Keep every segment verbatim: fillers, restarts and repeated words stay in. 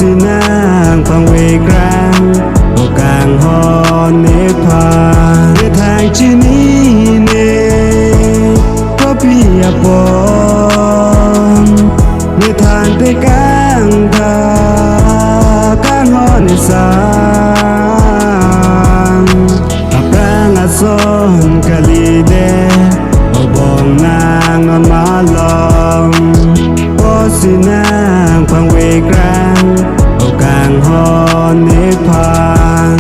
Nang pangvek rang, o kanghon nephan. Methang chinine, kopi apot. Methang tekang ta, kanghon ne sang. Aphrang ason kalidet, obong nang non malom. Pusi nang pangvek rang, o kanghon nephan.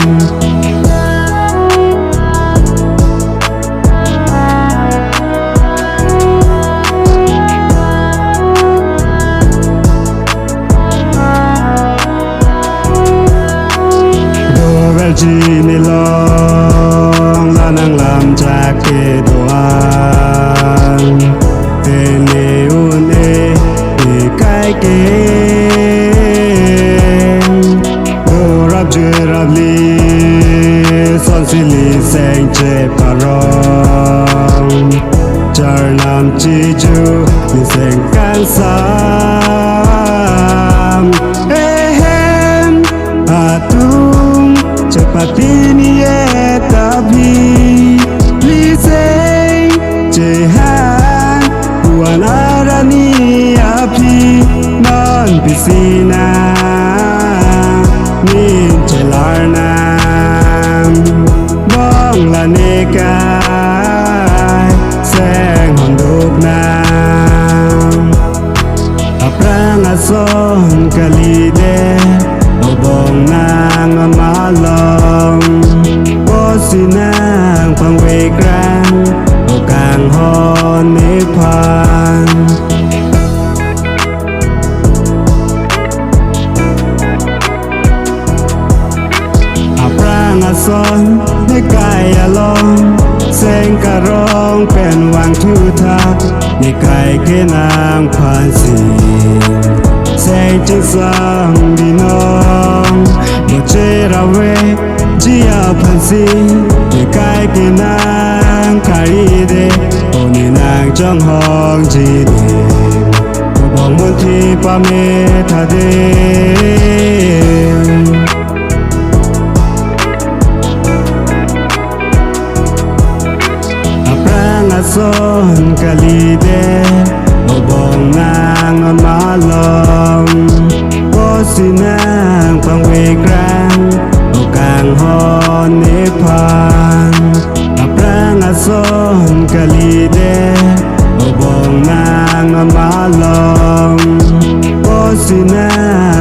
Doverji nelong, la nanglam chak kedo-an. Tene un-e, ikai ke. Dorap jui rap li, son sili seng cheparong. Charnam chiju, ni seng kangsam. Ehem, atum, chepatini eta bi. Li seng, chehan, puan arani aphi, non pisi nang, min chelar nang, bong la nekai, seng honduk nang. Aphrang ason kalidet, obong nang non malom. Pusi nang pangvek rang, o kanghon nephan. Aphrang ason nekai along, seng karong pen vangthu tha, nekai kenang aphansi seng chingsam binong. Mo cherap veji aphansi, nekai kenang kalidet, o ne nang chonghongji ne, obong munthi pame tha de. Aphrang ason kalidet, obong nang non malom. Pusi nang pangvek rang, o kanghon nephan. Aphrang ason kalidet, obong nang non malom. Pusi nang